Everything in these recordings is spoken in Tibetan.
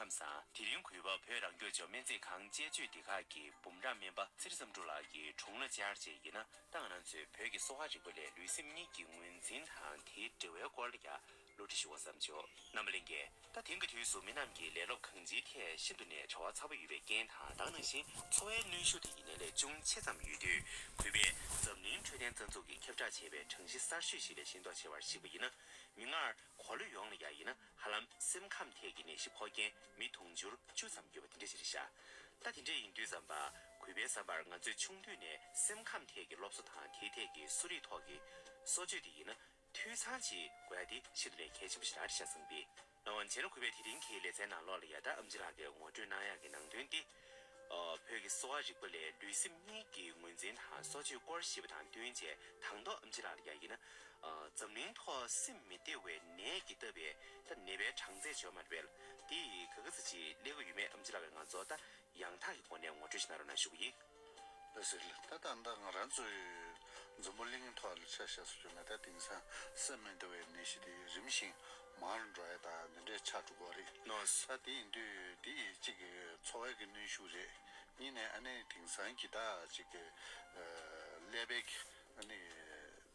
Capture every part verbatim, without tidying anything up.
བསམ། དེ་རིང་གུས་པ་བོད་རང་སྐྱོང་ལྗོངས་སྨན་རྩིས་ཁང་དཔྱད་བརྗོད་སྡེ་ཁག་གི་འབུམ་རམས་སྨན་པ་ཚེ་རིང་བསམ་གྲུབ་ལགས་ཀྱི་དྲུང་ལ་བཅར་བྱས་ཡིན་ན། ད་ང་རང་ཚོའི་བོད་ཀྱི་གསོ་བ་རིག་པ་ལས་ལུས་སེམས་གཉིས་ཀྱི་ངོས་འཛིན་དང་དེའི་འབྲེལ་བའི་སྐོར་ལ་ཡང་བསླབ་ཁྲིད་ཞུ་བར་བསམ་བྱུང་། རྣམ་པ་ལྷན་རྒྱས། ད་དེང་གི་དུས་སུ་མི་རྣམས་ཀྱིས་ལས་སློབ་གང་ཅིའི་ཐད་ཤིན་ཏུ་ནས་བྲེལ་བ་ཚ་པོ་ཡོད་པའི་རྐྱེན་དང་། ད་ག་ནང་བཞིན་འཚོ་བའི་གནོན་ཤུགས་དེ་ཡིན་ནའི་ལས་ཅུང་ཆེ་ཙམ་ཡོད་དུས། གུས་པས་འཛམ་གླིང་འཕྲོད་བསྟེན་རྩ་འཛུགས་ཀྱིས་ཁྱབ་བསྒྲགས་བྱས་པའི་གྲངས་གཞི་གསར་ཤོས་ཤིག་ལས་ཤེས་རྟོགས་བྱས་པར་གཞིགས་པ་ཡིན་ན། མིག་སྔར་གོ་ལ་ཡོངས་ལ་ཡང་ཡིན་ན། ཧ་ལམ་སེམས་ཁམས་ཐད་ཀྱི་ནད་གཞི་ཕོག་མཁན་མི་དུང་ཕྱུར་བཅུ་ཙམ་ཡོད་པ་དེ་འདྲ་ཞིག་རེད་ཤག་ད་དེ་འདྲ་ཡིན་དུས་ཙམ་པ། གུས་པའི་བསམ་པར་ང་ཚོས་ཆུང་དུས་ནས་སེམས་ཁམས་ཐད་ཀྱི་སློབ་གསོ་དང་། དེའི་ཐད་ཀྱི་གསོ་རིག་ཐོག་གི་གསོ་བཅོས་དེ་ཡིན་ན། འཐུས་ཚང་ཅིག་དགོས་ཡ་དེ་ཤིན་ཏུ་ནས་གལ་ཆེན་པོ་ཞིག་རེད་ཤག་བསམ་གི། ལགས་འོང་། བྱས་ན་གུས་པས་དེ་རིང་གི་ལེ་ཚན་ནང་ལོགས་ལ་ཡ། ད་ཨེམ་ཆི་ལགས་ཀྱིས་ངོ་སྤྲོད་གནང་ཡག་གི་ནང་དོན་འདི། ཨ། བོད་ཀྱི་གསོ་བ་རིག་པ་ལས་ལུས་སེམས་གཉིས་ཀྱི་ངོས་འཛིན་དང་གསོ་བཅོས་སྐོར་ཞེས་པ་དང་བསྟུན་བྱས། དང་ཐོག་ཨེམ་ཆི་ལགས་ལ་ཡ་ཡིན་ན། ཨ། འཛམ་གླིང་ཐོག་སེམས་མི་བདེ་བའི་ནད་ཀྱིས་བཏབ་པའི་ད་ནད་པའི་གྲངས་ཚད་བརྗོད་མ་རེད་པས། འདི་ག་ག་ཚོད་ཅིག་སླེབས་ཀྱི་ཡོད་མེད་ཨེམ་ཆི་ལགས་ཀྱིས་ང་ཚོ་ད་ཡང་དག་གི་སྒོ་ནས་ངོ་སྤྲོད་ཞིག་གནང་རོགས་གནང་ཞུ་གི་ཡིན། ལགས་སོ། ད་ད་ལྟ་ང་རང་ཚོའི་འཛམ་བུ་གླིང་ཐོག་ལ་ཆ་བཞག་སུ་གྱུར་ན། ད་དེང་སང་སེམས་མི་བདེ་བའི་ནད་གཞི་དེ་རིམ་བཞིན་མང་རུ་འགྲོ་ཡ་ད་འདི་འདྲའི་ཆགས་འགྲོ་གི་རེད། ལགས་སོ། ད་དེ་ཡིན་དུས་དེ་གཅིག་གི་འཚོ་བའི་གི་གནོན་ཤུགས་རེད། གཉིས་ནས་ཨ་ནི་དེང་སང་གི་ད་གཅིག་གི་ཨ་ཀླད་པའི་གི་ཨ་ནི་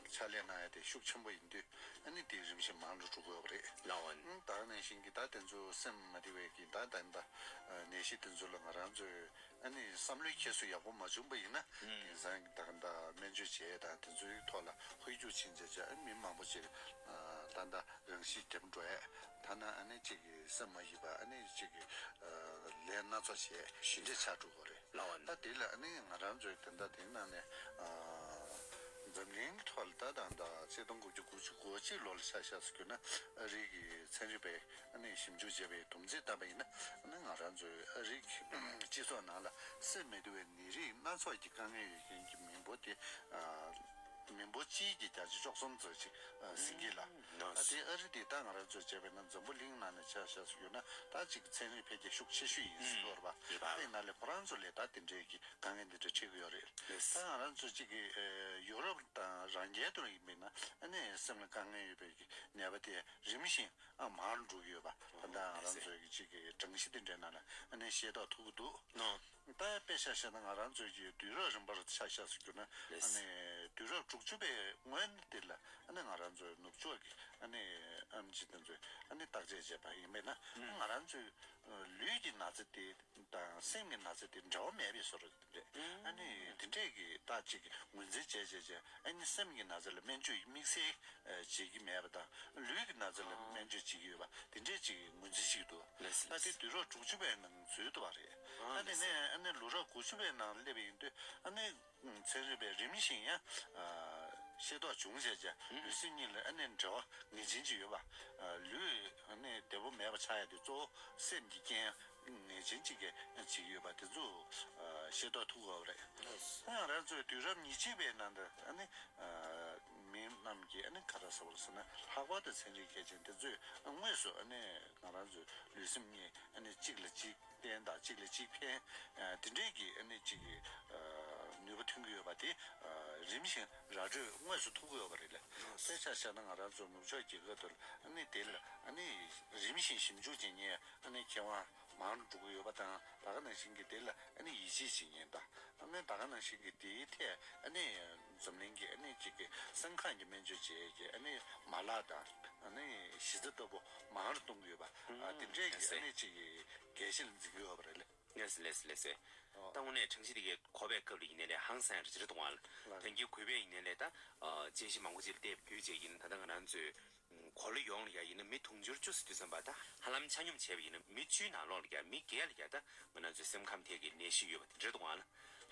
ཕྱག་ལས་གནང་ཡ་དེ་ཤུགས་ཆེན་པོ་ཡིན་དུས། ཨ་ནི་དེ་རིམ་བཞིན་མང་རུ་འགྲོ་གི་ཡོད་པ་རེད། ལགས་འོང་། ད་ག་ནང་བཞིན་གྱི་ད་དེ་ཚོ་སེམས་མ་བདེ་བའི་གི་ད་ད་ད་ནད་གཞི་དེ་ཚོ་ལ་ང་རང་ཚོས་ཨ་ནི་བསམ་བློའི་འཁྱེར་སོ་ཡག་པོ་མ་བྱུང་པ་ཡིན་ན། ཨུམ། དེང་སང་གི་ད་ག་ད་སྨན་བཅོས་བྱས་དང་དེ་ཚོའི་ཐོག་ལ་ཧོལ་རྒྱུག་ཕྱིན་བྱས་བྱས། ཨ་ནི་མི་མང་པོ་ཅིག་ད་ད་རང་ཤི་རྒྱབ་འགྲོ་ཡས། ཐ་ན་ཨ་ནི་གཅིག་གི་སེམས་མ་ཡིན་པ། ཨ་ནི་གཅིག་གི་ལས་སྣ་ཚོགས་བྱས་ཞི་འདྲེ་ཆགས་འགྲོ་གི་རེད། ལགས་འོང་། ད་དེ་ལ་ཨ་ནི་ང་རང་ཚོའི་དེ་འདྲ་དེ་ནང་ནས་ཨ་འཛམ་གླིང་གི་ཐོག་ལ་ད་ད་ད་ཆིག་སྟོང་དགུ་བརྒྱ་དགུ་བཅུ་གོ་གཅིག་ལོ་ལ་ཆ་བཞག་སུ་གྱུར་ན། ཨ་རི་གི་ཚན་རིག་པས་ཨ་ནི་ཞིབ་འཇུག་བྱས་པའི་བསྡོམས་རྩིས་བཏང་པ་ཡིན་ན། ཨ་ནི་ང་རང་ཚོའི་ཨ་རི་གི་སྤྱི་ཚོགས་ནང་ལ་སེམས་མི་བདེ་བའི་ནད་རིགས་སྣ་ཚོགས་ཀྱི་དཀའ་ངལ་ཡོད་མཁན་གྱི་མི་འབོར་དེ་ཨ་མི་འབོར་གཅིག་གི་བརྒྱ་ཆ་བཅུ་གསུམ་ཙམ་ཞིག་ཟིན་གྱི་ལ། ཨ་དེ་ཨ་རི་དེ་ད་ང་རང་ཚོས་བྱས་པ་ཡིན་ན་འཛམ་བུ་གླིང་ནང་ནས་ཆ་བཞག་སུ་གྱུར་ན་ད་ཅིག་ཚན་རིག་འཕེལ་རྒྱས་ཤུགས་ཆེ་ཤོས་ཡིན་ཟེར་གྱི་ཡོད་རེད་པ། ཡོད་པ། དེ་ནང་ལས་ཁོ་རང་ཚོ་ལས་ད་དེ་འདྲའི་གི་དཀའ་ངལ་འདི་འདྲ་འཕྲད་ཀྱི་ཡོད་རེད། ལགས། ད་ང་རང་ཚོ་གཅིག་གི་ཨེ་ཡུ་རོབ་དང་རང་རྒྱལ་དུ་ཡིན་པས་ན། ཨ་ནི་སེམས་ལ་དཀའ་ངལ་ཡོད་པའི་གི་ནད་པ་དེ་རིམ་བཞིན་ཨ་མང་རུ་འགྲོ་གི་ཡོད་པ། ད་ལྟ་ང་རང་ཚོའི་གི་གཅིག་གི་གྲངས་གཞི་དེ་འདྲའི་ནང་ལ་ཨ་ནི་ཤེས་རྟོགས་ཐུབ་ཀྱི་འདུག། ལགས། ད་དཔེ་ཆ་བཞག་ན་ང་རང་ཚོའི་གི་དུས་རབས་རིམ་པར་ཆ་བཞག་སུ་གྱུར་ན། ལགས། ཨ་ནི་དུས་རབས་དྲུག་ཅུ་པའི་སྔོན་དེ་ལ་ཨ་ནི་ང་རང་ཚོའི་ནུབ་ཕྱོགས་ཀྱི་ཨ་ནི་ཨེམ་ཆི་དེ་ཚོས་ཨ་ནི་བརྟག་དཔྱད་བྱས་པ་ཡིན་པས་ན། ཨ་ང་རང་ཚོའི་ལུས་ཀྱི་ན་ཚ་དེ་དང་སེམས་ཀྱི་ན་ཚ་དེ་འབྲེལ་བ་མེད་པའི་བཟོ་འདྲ་དེ་འདྲས། ཨ་ནི་དེ་འདྲས་ཀྱི་ད་ཅིག་ངོས་འཛིན་བྱས་བྱས་བྱས། ཨ་ནི་སེམས་ཀྱི་ན་ཚ་ལ་སྨན་བཅོས་དམིགས་བསལ་བྱེད་ཀྱི་མེད་པ་དང་། ལུས་ཀྱི་ན་ཚ་ལ་སྨན་བཅོས་བྱེད་ཀྱི་ཡོད་པ་དེ་འདྲས་ཅིག་ངོས་འཛིན་བྱེད་ཀྱི་འདུག། ལགས་སོ། ད་དེ་དུས་རབས་དྲུག་ཅུ་པའི་ནང་འཛུལ་འདུག་པ་རེད། ཨ་དེ་ནས་ཨ་ནི་ལོ་རབས་དགུ་བཅུ་པའི་ནང་སླེབས་པ་ཡིན་དུས། ཨ་ནི་ཚན་རིག་པས་རིམ་བཞིན་ཡང་ཤེས་རྟོགས་བྱུང་བྱས་བྱས། ལུས་སེམས་གཉིས་ལ་ཨ་ནི་འབྲེལ་བ་ངེས་ཅན་ཅིག་ཡོད་པ། ལུས་ཨ་ནི་བདེ་པོ་མེད་པ་ཆགས་ཡ་དེ་གཙོ་བོ་སེམས་ཀྱི་རྐྱེན་ངེས་ཅན་ཅིག་གིས་བྱེད་ཀྱི་ཡོད་པ་དེ་ཚོ་ཤེས་རྟོགས་ཐུབ་དགོས་པ་རེད། ད་ང་རང་ཚོའི་དུས་རབས་ཉེར་གཅིག་པའི་ནང་དུ་ཨ་ནི་མི་རྣམས་ཀྱིས་ཨ་ནི་ག་རེ་ཟེར་བ་ཟེར་ན། ལྷག་པར་དུ་ཚན་རིག་མཁས་ཅན་དེ་ཚོས་དངོས་སུ་ཨ་ནི་ང་རང་ཚོའི་ལུས་སེམས་གཉིས་ཨ་ནི་གཅིག་ལ་གཅིག་བརྟེན་དང་གཅིག་ལ་གཅིག་ཕན། ཨ་དེ་འདྲའི་གི་ཨ་ནི་གཅིག་གི་ཨ་ནུས་པ་ཐོན་གྱི་ཡོད་པ་དེ་ཨ་རིམ་བཞིན་ར་སྤྲོད་དངོས་སུ་ཐུབ་ཀྱི་ཡོད་པ་རེད་ལ། དཔེ་ཆ་བཞག་ན་ང་རང་ཚོ་ནུབ་ཕྱོགས་རྒྱལ་ཁབ་དུ་ཨ་ནི་དེ་ལ་ཨ་ནི་རིམ་བཞིན་ཞིབ་འཇུག་བྱེད་མཁན་ཨ་ནི་མཁས་དབང་མང་རུ་འགྲོ་གི་ཡོད་པ་དང་། ད་ག་ནང་བཞིན་གྱི་དེ་ལ་ཨ་ནི་ཡིད་ཆེས་བྱེད་མཁན་དང་། ཨ་ནི་ད་ག་ནང་བཞིན་གྱི་དེའི་ཐད་ཨ་ནི་འཛམ་གླིང་གི་ཨ་ནི་གཅིག་གི་སེམས་ཁམས་ཀྱི་སྨན་བཅོས་བྱེད་ཡས་ཀྱི་ཨ་ནི་མ་ལག་དང་། ཨ་ནི་གཞི་རྩ་ལྟ་བུ་མང་རུ་གཏོང་གི་ཡོད་པ། ཨ་དེ་འདྲའི་གི་ཨ་ནི་གཅིག་གི་གལ་གཞི་ལ་འཛིན་གྱི་ཡོད་པ་རེད་ལེ། ལགས་སོ། ལགས་སོ། ལགས་སོ། ད་དངོས་གནས་གྲངས་གཞི་དེ་གའི་གོ་བའི་སྐབས་ལ་ཡིན་ནའི་ལས་ཧང་སང་ཡང་རེ་ཅིག་རེད་འདུག་ཨང་། ལགས། ད་གིན་གུས་པས་ཡིན་ནའི་ལས་ད་དཔྱད་གཞི་མང་པོ་ཅིག་ལ་བལྟས་པ་བརྒྱུད་བྱས་ཡིན་ན། ད་ལྟ་ང་རང་ཚོའི་གོ་ལ་ཡོངས་ལ་ཡ་ཡིན་ན་མི་དུང་ཕྱུར་བཅུ་ཟེར་དུས་ཙམ་པ། ད་ཧ་ལམ་ཆ་སྙོམས་བྱས་པ་ཡིན་ན་མི་བཅུའི་ནང་ལོགས་ལ་ཡ་མི་བརྒྱད་ལ་ཡ་ད་ང་རང་ཚོའི་སེམས་ཁམས་ཐད་ཀྱི་ནད་གཞི་ཡོད་པ་དེ་འདྲ་འདུག་ཨང་།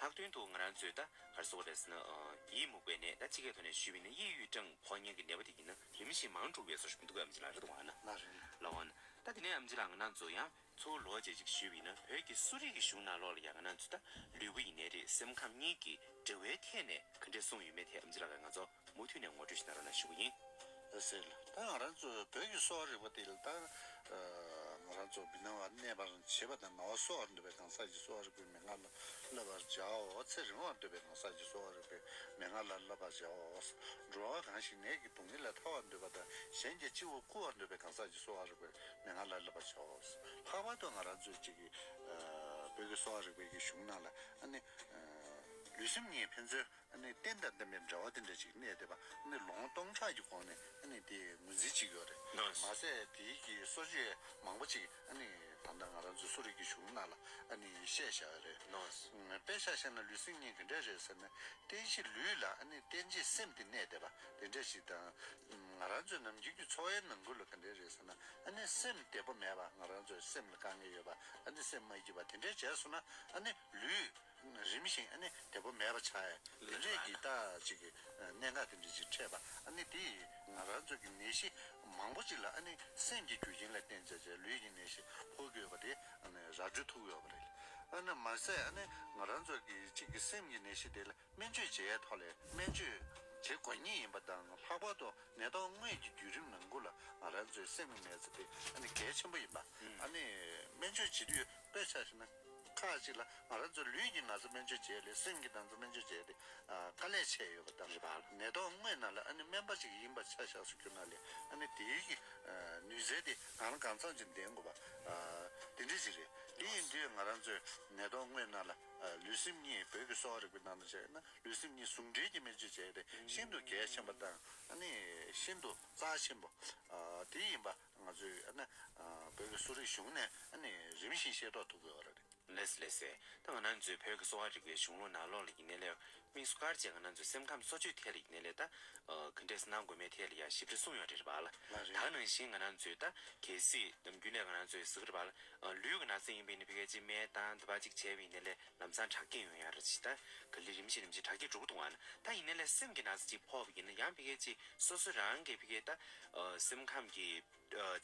ལྷག་དོན་དུ་ང་རང་ཚོའི་ད་ག་རེ་ཟེར་དགོས་རེད་ཟེར་ན། ཡིད་མུག་པའི་ནད། ད་སྤྱི་སྐད་ཐོག་ནས་ཞུས་པ་ཡིན་ན་ཡིད་གཡུག་གྲང་ཕོག་མཁན་གྱི་ནད་པ་དེ་ཡིན་ན་རིམ་བཞིན་མང་འགྲོ་བའི་བཟོ་ཞིག་མི་འདུག་གམ་ཅི་ལ་རེད་འདུག་ཨང་། ལགས་རེད། ལགས་འོང་། ད་དེ་ནས་ཨེམ་ཆི་ལགས་ང་རང་ཚོ་ཡང་ཚུར་ལོག་བྱས་ཅིག་ཞུས་པ་ཡིན་ན། བོད་ཀྱི་གསོ་རིག་གི་གཞུང་ནང་ལོགས་ལ་ཡང་ང་རང་ཚོ་ད་ལུས་པོ་ཡིན་ནའི་རེད། སེམས་ཁམས་གཉིས་ཀྱི་འབྲེལ་བའི་ཐད་ནས་ག་འདྲས་གསུངས་ཡོད་མེད་ཐད་ཨེམ་ཆི་ལགས་ཀྱིས་ང་ཚོ་མུ་མཐུད་ནས་ངོ་སྤྲོད་ཞིག་གནང་རོགས་གནང་ཞུ་གི་ཡིན། ལགས་སེ། ད་ང་རང་ཚོ་བོད་ཀྱི་གསོ་བ་རིག་པ་དེ་ལ་ད་ཨ་ ང་རང་ཚོ་མི་སྣང་བར་གནས་པར་བྱེད་པ་དང་། ན་བ་གསོ་བར་འདོད་པའི་གང་ཟག་གིས་གསོ་བ་རིག་པའི་མན་ངག་ལ་བསླབ་པར་བྱའོ། ཚེ་རིང་བར་འདོད་པའི་གང་ཟག་གིས་གསོ་བ་རིག་པའི་མན་ངག་ལ་བསླབ་པར་བྱའོ། འགྲོ་བ་གང་ཞིག་ནད་ཀྱི་སྡུག་བསྔལ་ལས་ཐར་བར་འདོད་པ་དང་། གཞན་གྱི་སྤྱི་བོ་བཀུག་པར་འདོད་པའི་གང་ཟག་གིས་གསོ་བ་རིག་པའི་མན་ངག་ལ་བསླབ་པར་བྱའོ། ལྷག་པར་དུ་ང་རང་ཚོའི་གཅིག་གི་བོད་ཀྱི་གསོ་བ་རིག་པའི་གི་གཞུང་ནང་ལ་ཨ་ནི་ལུས་སེམས་གཉིས་ཕན་ཚུན་ཨ་ནི་རྟེན་དང་བརྟེན་པའི་འབྲེལ་བ་དེ་འདྲ་ཅིག་གནས་བསྡད་པ། ཨ་ནི་ལོ་ངོ་སྟོང་ཕྲག་གི་གོང་ནས་ཨ་ནི་དེ་ངོས་འཛིན་བྱེད་ཀྱི་ཡོད་རེད། ལགས། མ་ཟད་དེའི་གི་གསོ་བཅོས་མང་པོ་ཅིག་ཨ་ནི་ད་ལྟ་ང་རང་ཚོའི་གསོ་རིག་གི་གཞུང་ནང་ལ་ཨ་ནི་བཤད་བཞག་ཡོད་རེད། ལགས། དཔེ་ཆ་བཞག་ན་ལུས་སེམས་གཉིས་ག་འདྲ་རེད་ཟེར་ན། རྟེན་གཞི་ལུས་ལ་ཨ་ནི་རྟེན་གཞི་སེམས་དེ་གནས་བསྡད་པ་དེ་འདྲ་ཞིག་དང་། ང་རང་ཚོའི་ནམ་རྒྱུན་གྱི་འཚོ་བའི་ནང་ཁུལ་ལ་ག་འདྲ་རེད་ཟེར་ན། ཨ་ནི་སེམས་བདེ་པོ་མེད་པ། ང་རང་ཚོའི་སེམས་ལ་དཀའ་ངལ་ཡོད་པ། ཨ་ནི་སེམས་མ་སྐྱིད་པ་དེ་འདྲ་བྱས་སོང་ན། ཨ་ནི་ལུས་རིམ་བཞིན་ཨ་ནི་བདེ་པོ་མེད་པ་ཆགས་ཡ་དེ་འདྲས་ཀྱི་ད་ཅིག་གི་གནད་འགག་དེ་འདྲས་ཅིག་འཕྲད་པ། ཨ་ནི་དེ་ང་རང་ཚོ་གི་ནད་གཞི་མང་པོ་ཅིག་ལ་ཨ་ནི་སེམས་ཀྱི་རྒྱུ་རྐྱེན་ལ་བརྟེན་བྱས་བྱས་ལུས་ཀྱི་ནད་གཞི་ཕོག་གི་ཡོད་པ་དེ་ཨ་ནི་ར་སྤྲོད་ཐུབ་ཀྱི་ཡོད་པ་རེད། ཨ་ནི་མ་ཟད་ཨ་ནི་ང་རང་ཚོ་གི་ཅིག་གི་སེམས་ཀྱི་ནད་གཞི་དེ་ལ་སྨན་བཅོས་བྱེད་ཡའི་ཐོག་ལ་སྨན་བཅོས་བྱེད་དགོས་ངེས་ཡིན་པ་དང་། ལྷག་པར་དུ་ནད་ཐོག་སྔོན་གྱི་བརྒྱུད་རིམ་ནང་ཁུལ་ལ་ང་རང་ཚོའི་སེམས་ཀྱི་ན་ཚ་དེ་ཨ་ནི་གལ་ཆེན་པོ་ཡིན་པ། ཨ་ནི་སྨན་བཅོས་བྱེད་དུས་དཔེ་ཆ་བཞག་ན། ཁག་ཅིག་ལ་ང་རང་ཚོ་ལུས་ཀྱི་ན་ཚ་སྨན་བཅོས་བྱེད་ཡ་ལས་སེམས་ཀྱི་ན་ཚ་སྨན་བཅོས་བྱེད་ཡ་དེ་དཀའ་ལས་ཆེ་ཡོད་པ་དང་། རེད་པ། ནད་ཐོག་སྔོན་ནང་ལ་ཨ་ནི་སྨན་པ་ཅིག་ཡིན་པ་ཆ་བཞག་སུ་གྱུར་ན་ལས་ཨ་ནི་དེའི་གི་ནུས་རྩལ་དེ་གང་ལ་གང་འཚམ་ཅིག་ལྡན་དགོས་པ་དེ་འདྲ་ཅིག་རེད། དེ་ཡིན་དུས་ང་རང་ཚོའི་ནད་ཐོག་སྔོན་ནང་ལ་ལུས་སེམས་གཉིས་བོད་ཀྱི་གསོ་བ་རིག་པའི་ནང་དུ་བྱས་ན། ལུས་སེམས་གཉིས་ཟུང་འབྲེལ་གྱི་སྨན་བཅོས་བྱས་ཏེ་ཤིན་ཏུ་གལ་ཆེན་པ་དང་། ཨ་ནི་ཤིན་ཏུ་རྩ་ཆེན་པོ་དེ་ཡིན་པ་ང་ཚོས་ཨ་ནི་བོད་ཀྱི་གསོ་རིག་གཞུང་ནས་ཨ་ནི་རིམ་བཞིན་ཤེས་རྟོགས་ཐུབ་དགོས་པ་རེད། ལགས་སོ་ལགས་སོ། ད་ང་རང་ཚོའི་བོད་ཀྱི་གསོ་བ་རིག་པའི་གཞུང་ལུགས་ནང་ལོགས་ལ་ཡིན་ནའི་ལས། དམིགས་སུ་བཀར་བྱས་ང་རང་ཚོའི་སེམས་ཁམས་གསོ་བཅོས་ཐད་ལ་ཡིན་ནའི་ལས། ད་ག་འདྲས་གནང་དགོས་མིན་ཐད་ལ་ཡང་ཞིབ་ཕྲ་གསུངས་ཡོད་རེད་པ། ལགས་རེད། ད་ག་ནང་བཞིན་ང་རང་ཚོས་ད་གལ་སྲིད་ནམ་རྒྱུན་ནས་ང་རང་ཚོས་ཟེར་གི་རེད་པ། ལུས་ཀྱི་ན་ཚ་ཡིན་པ་ཡིན་ན་ཕ་གི་ཅིག་སྨན་བཏང་འདི་པ་ཅིག་བྱས་པ་ཡིན་ནའི་ལས། ལམ་སང་དྲག་སྐྱེད་ཡོང་ཡ་རེད་ཅེས། ད་ག་ལེ་རིམ་བཞིན་རིམ་བཞིན་དྲག་སྐྱེད་འགྲོ་གི་འདུག་ཨ་ན། ད་ཡིན་ནའི་ལས་སེམས་ཀྱི་ན་ཚ་ཅིག་ཕོག་པ་ཡིན་ན་ཡང་ཕ་གི་ཅིག་སོ་སོ་རང་གི་ཕ་གི་ད་སེམས་ཁམས་ཀྱི་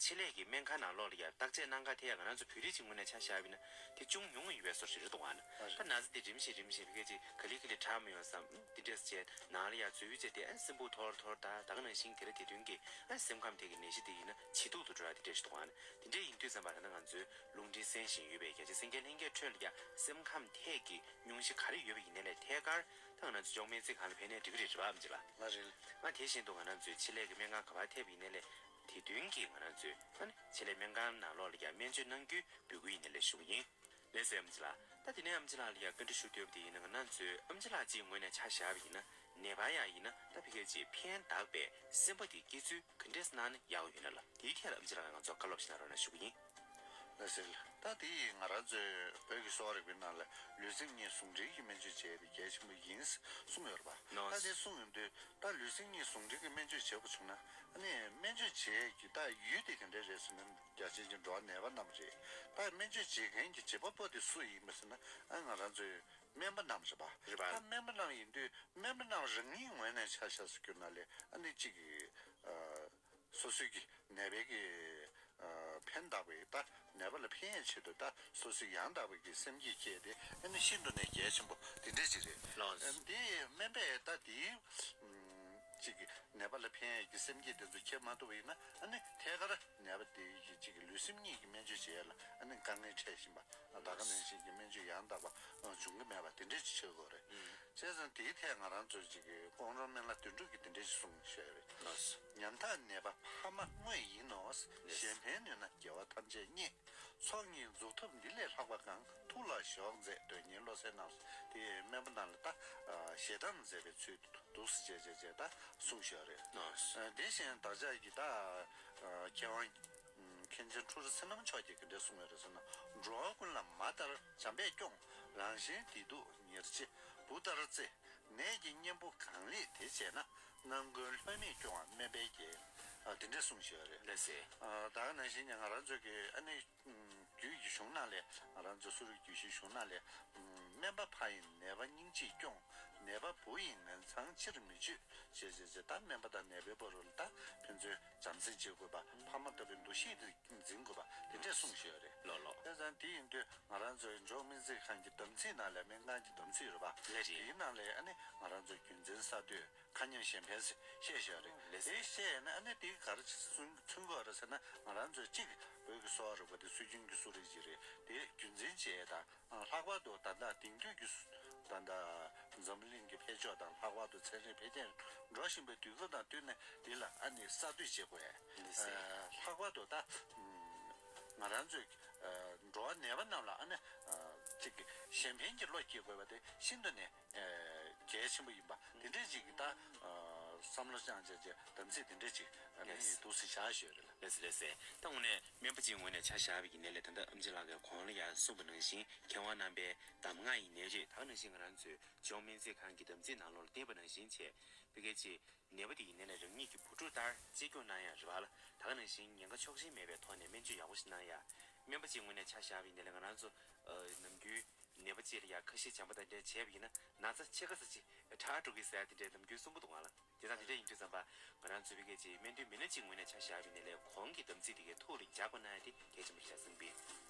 ཆེད་ལས་ཀྱི་སྨན་ཁང་ནང་ལོགས་ལ་ཡ་བརྟག་དཔྱད་གནང་ག་ཐད་ཡ་ང་རང་ཚོ་བོད་རིགས་ཀྱི་ངོས་ནས་ཆ་བཞག་པ་ཡིན་ན་དེ་ཅུང་ཉུང་ངུ་ཡོད་པའི་བཟོ་ཞིག་རེད་འདུག་ཨ་ན། ད་ན་ཚ་དེ་རིམ་བཞིན་རིམ་བཞིན་ཕ་གི་ཅིག་ག་ལེ་ག་ལེ་དྲག་མི་ཡོང་བསམ་འདི་འདྲས་བྱས་ནང་ལ་ཡ་འཛུལ་བྱས་ཏེ་ཨ་སེམས་པ་འཐོར་འཐོར། ད་ད་ག་ནང་བཞིན་དེ་ར་དེ་དོན་གྱི་ཨ་སེམས་ཁམས་ཐད་ཀྱི་ནད་གཞི་དེ་ཡིན་ན་ཇེ་སྡུག་ཏུ་འགྲོ་ཡ་དེ་འདྲས་ཞིག་འདུག་ཨ་ན། དེ་འདྲས་ཡིན་དུས་ཙམ་པ་ད་ལྟ་ང་ཚོའི་རླུང་འཕྲིན་གསན་བཞིན་ཡོད་པའི་རྒྱ་ཆེ་གསན་མཁན་ལྷན་རྒྱས་ཁྲོད་ལ་ཡ་སེམས་ཁམས་ཐད་ཀྱི་སྙུང་གཞི་ག་རེ་ཡོད་པ་ཡིན་ནའི་ལས་ཐད་ཀར་ད་ང་རང་ཚོ་ལྕོགས་མའི་རྩེ་སྒང་ལ་ཕེབས་ནའི་འགྲིག་གི་རེད་པ། ཨམ་ཅི་ལགས། ལགས་རེད། ང་དེ་བཞིན་དུ་ང་རང་ཚོའི་ཆེད་ལས་ཀྱི་སྨན་ཁང་ག་པར་ཕེབས་ཡིན་ནའི་ལས་དེ་དོན་གྱི་ང་རང་ཚོའི་ཨ་ནི་ཆེད་ལས་སྨན་ཁང་ནང་ལོགས་ལ་ཡ་སྨན་བཅོས་གནང་རྒྱུའི་འབོད་སྐུལ་ཡིན་ནའི་ལས་ཞུ་གི་ཡིན། ལགས་སོ་ཨམ་ཅི་ལགས། ད་དེ་ནས་ཨམ་ཅི་ལགས་ལ་ཡ་བཀའ་འདྲི་ཞུ་འདོད་པ་དེ་ཡིན་ན། ང་རང་ཚོའི་ཨམ་ཅི་ལགས་ཅིག་ངོས་ནས་ཆ་བཞག་པ་ཡིན་ན་ནད་པ་ཡ་ཡིན་ན་ད་ཕ་གི་ཅིག་ཕན་གདགས་པའི་སེམས་པ་དེ་སྐྱེ་ཚུལ་ག་འདྲས་གནང་ན་ཡག་པོ་ཡོད་ན་ལ། དེའི་ཐད་ལ་ཨམ་ཅི་ལགས་ལ་ང་ཚོ་བཀའ་སློབ་ཞིག་གནང་རོགས་གནང་ཞུ་གི་ཡིན། ལགས་སེ། ད་དེ་ཡིས་ང་རང་ཚོའི་བོད་ཀྱི་གསོ་བ་རིག་པའི་ནང་ལ་ལུས་སེམས་གཉིས་ཟུང་འབྲེལ་གྱི་སྨན་བཅོས་བྱས་ཏེ་གལ་ཆེན་པོ་ཡིན་གསུངས་ཡོད་རེད་པ། ད་དེ་གསུངས་ཡོང་དུས་ད་ལུས་སེམས་གཉིས་ཟུང་འབྲེལ་གྱི་སྨན་བཅོས་བྱེད་དགོས་བྱུང་ན། ཨ་ནི་སྨན་བཅོས་བྱེད་ཀྱི་ད་ཡུལ་དེ་ག་འདྲས་རེད་ཟེར་ན། རྒྱ་ཆེན་གྱི་འགྲོ་བ་ནད་པ་རྣམས་རེད། ད་སྨན་བཅོས་བྱེད་མཁན་གྱི་བྱེད་པ་པོ་དེ་སུ་ཡིན་པ་ཟེར་ན། ཨ་ང་རང་ཚོའི་སྨན་པ་རྣམས་རེད་པ། རེད་པ། ད་སྨན་པ་རྣམས་ཡིན་དུས་སྨན་པ་རྣམས་རང་ཉིད་ངོས་ནས་ཆ་བཞག་སུ་གྱུར་ན་ལས་ཨ་ནི་གཅིག་གི་སོ་སོའི་གི་ནད་པའི་གི་ཕན་གདགས་པའི་ད་ནད་པ་ལ་ཕན་ཡས་ཆེད་དུ་ད་སོ་སོའི་ཡང་དག་པའི་གི་སེམས་བསྐྱེད་བསྐྱེད་དེ་ཨ་ནི་ཤིན་ཏུ་ནས་གལ་ཆེན་པོ་དེ་འདྲས་ཅིག་རེད། ལགས། ཨ་འདི་སྨན་པས་ད་དེའི་གཅིག་གི་ནད་པ་ལ་ཕན་ཡས་ཀྱི་སེམས་བསྐྱེད་དེ་ཚོ་འཁྱེར་མ་ཐུབ་པ་ཡིན་ན། ཨ་ནི་ཐད་ཀར་ནད་པ་དེ་གི་གཅིག་གི་ལུས་སེམས་གཉིས་ཀྱི་སྨན་བཅོས་བྱེད་ཡས་ལ་ཨ་ནི་དཀའ་ངལ་འཕྲད་བཞིན་པ། ད་ག་ནང་བཞིན་གྱི་སྨན་བཅོས་ཡང་དག་པ་འབྱུང་གི་མེད་པ་དེ་འདྲས་ཅིག་ཆགས་ཀྱི་ཡོད་རེད། བྱས་ཙང་དེའི་ཐད་ང་རང་ཚོའི་གཅིག་གི་ཀོང་རོང་སྨན་བླ་དོན་གྲུབ་ཀྱིས་དེ་འདྲས་ཅིག་གསུངས་བཞག་ཡོད་རེད། ཉམ་ཐག་ནད་པ་ཕ་མ་དངོས་ཡིན་ནོ། གཞན་ཕན་ནུས་ན་དགེ་བ་ཐམས་ཅད་རྙེད། ཚོགས་གཉིས་རྫོགས་ཐབས་འདི་ལས་ལྷག་པ་གང་། ཐུགས་ལ་ཞོག་མཛད་དོན་གཉེར་བློ་གསལ་རྣམས། དེ་སྨན་པ་རྣམས་ལ་ད་ཞེ་སྡང་མཛད་པའི་ཚུལ་འདུག་སེ་བྱས་བྱས་བྱས་ད་གསུངས་བཞག་རེད། དེ་བཞིན་བདག་ཅག་གི་ད་མཁས་དབང་མཁན་ཆེན་ཁྲོ་རུ་བསོད་ནམས་མཆོག་གིས་ག་འདྲས་གསུངས་ཡོད་རེད་ཟེར་ན། འགྲོ་བ་ཀུན་ལ་མ་ལྟར་བྱམས་པས་སྐྱོངས། རང་གཞན་བདེ་སྡུག་ཉེར་ཕྱེ་བུ་ལྟར་བརྩེ། ནད་ཀྱི་གཉེན་པོ་གང་ལེགས་དེ་བྱས་ན། རྣམ་ཀུན་ལྷོད་མེད་སྐྱོང་བ་སྨན་པའི་རྒྱལ། ཨ་དེ་འདྲས་གསུངས་བཞག་ཡོད་རེད། ལགས་སེ། ཨ་ད་ག་ནང་བཞིན་ང་རང་ཚོ་གི་ཨ་ནི་རྒྱུད་ཀྱི་གཞུང་ནང་ལས། ང་རང་ཚོ་གསོ་རིག་རྒྱུད་བཞིའི་གཞུང་ནང་ལས། སྨན་པ་ཕ་ཡིས་ནད་པ་སྙིང་རྗེས་སྐྱོངས། ནད་པ་བུ་ཡིས་ངན་མཚང་ཕྱིར་མི་གཅོད། ཅེས་ཅེས་ཅེས། ད་སྨན་པ་དང་ནད་པའི་བར་ལ་ད་ཕན་ཚུན་བྱམས་ དམ་ཚིག་བྱེད་དགོས་པ། ཕ་མ་ལྟ་བུའི་འདུ་ཤེས་དེ་འཛིན་དགོས་པ་དེ་འདྲས་གསུངས་བཞག་ཡོད་རེད། ལགས་ལགས། བྱས་ཙང་དེ་ཡིན་དུས་ང་རང་ཚོའི་འབྱོར་པ་སྨན་རྩིས་ཁང་གི་དམ་ཚིག་ནང་ལ་སྨན་ཁང་གི་དམ་ཚིག་ཡོད་རེད་པ། ལགས་རེད། དེའི་ནང་ལ་ཨ་ནི་ང་རང་ཚོའི་རྒྱུན་འཛིན་གསར་གཏོད་མཁའ་མཉམ་གཞན་ཕན་ཟེར་བཤད་བཞག་ཡོད་རེད། ལགས་སེ། དེ་བཤད་ཡོད་ན་ཨ་ནི་དེ་ག་རེ་མཚོན་མཚོན་གྱི་ཡོད་རེད་ཟེར་ན། ང་རང་ཚོའི་གཅིག་བོད་ཀྱི་གསོ་བ་རིག་པ་དེ་སྲོལ་རྒྱུན་གྱི་གསོ་རིག་ཅིག་རེད། དེ་རྒྱུན་འཛིན་བྱེད་ཡས་དང་། ལྷག་པར་དུ་ད་ལྟ་དེང་དུས་ཀྱི་ད་ལྟ་འཛམ་བུ་གླིང་གི་འཕེལ་ཕྱོགས་དང་ལྷག་པར་དུ་ཚན་རིག་འཕེལ་རྒྱས་འགྲོ་བཞིན་པའི་དུས་སྐབས་དང་བསྟུན་ནས་དེ་ལ་ཨ་ནི་གསར་གཏོད་བྱེད་དགོས། ལགས་སེ། ལྷག་པར་དུ་ད་ང་རང་ཚོའི་འགྲོ་བ་ནད་པ་རྣམས་ལ་ཨ་ནི་གཅིག་གཞན་ཕན་གྱི་བློ་སྐྱེ་དགོས་པ་དེ་ཤིན་ཏུ་ནས་གལ་ཆེན་པོ་ཡིན་པ་དེ་འདྲས་ཅིག་ད་བསམ་བློ་བཅངས་བྱས་བྱས་དམ་ཚིག་དེ་འདྲས་ཅིག་ཨ་ནི་ལགས་སེ། འདུག་སེ་བཞག་ཡོད་རེད། ལགས་སེ་ལགས་སེ། ད་དངོས་གནས་སྨན་པ་གཅིག་ངོས་ནས་ཆ་བཞག་པའི་གི་ནས་ལས་ད་ལྟ་ཨེམ་ཆི་ལགས་ཀྱིས་གོང་ལ་ཡང་གསུངས་པ་ནང་བཞིན་མཁས་དབང་རྣམ་པའི་གདམས་ངག་ཡིན་ནའི་རེད། ད་ག་ནང་བཞིན་ང་རང་ཚོའི་འབྱོར་པ་སྨན་རྩིས་ཁང་གི་དམ་ཚིག་ནང་ལོགས་ལ་བལྟས་པ་ནང་བཞིན་བྱས་ཕ་གི་ཅིག་ནད་པ་དེ་ཡིན་ནའི་ལས་རང་ཉིད་ཀྱི་བུ་ཕྲུག་ལྟར་གཅེས་སྐྱོང་གནང་ཡ་རེད་པ་ལ། ད་ག་ནང་བཞིན་ཉེན་ཁ་ཕྱོགས་ཞེན་མེད་པའི་ཐོག་ནས་སྨན་བཅོས་ཡག་པོ་ཞིག་གནང་ཡ། སྨན་པ་གཅིག་ངོས་ནས་ཆ་བཞག་པ་ཡིན་ནའི་ལས་ང་རང་ཚོ་ནམ་རྒྱུན་ནད་པ་གཅིག་ལ་ཡ་ཁ་ཞེ་བྱམས་པོ་དང་འདྲ་བྱས་པ་ཡིན་ན་ན་ཚ་ཕྱེད་ཀ་ཙམ་ཅིག་དྲག་འགྲོ་གི་ཟེར་ཡ་དེ་འདྲའི་ནམ་རྒྱུན་གསུང་གི་འདུག་ག་ལ། དེ་དང་དེ་འདྲ་ཡིན་དུས་ཙམ་པ་ང་རང་ཚོ་ཕ་གི་ཅིག་སྨན་དོན་མི་སྣ་གཅིག་ངོས་ནས་ཆ་བཞག་པ་ཡིན་ནའི་ལས་གོང་གི་དམ་ཚིག་དེ་གའི་ཐུགས་ལ་འཇགས་པ་གནང་ཡ་དེ་གལ་ཆེན་པོ་རེད་བསམ་གི།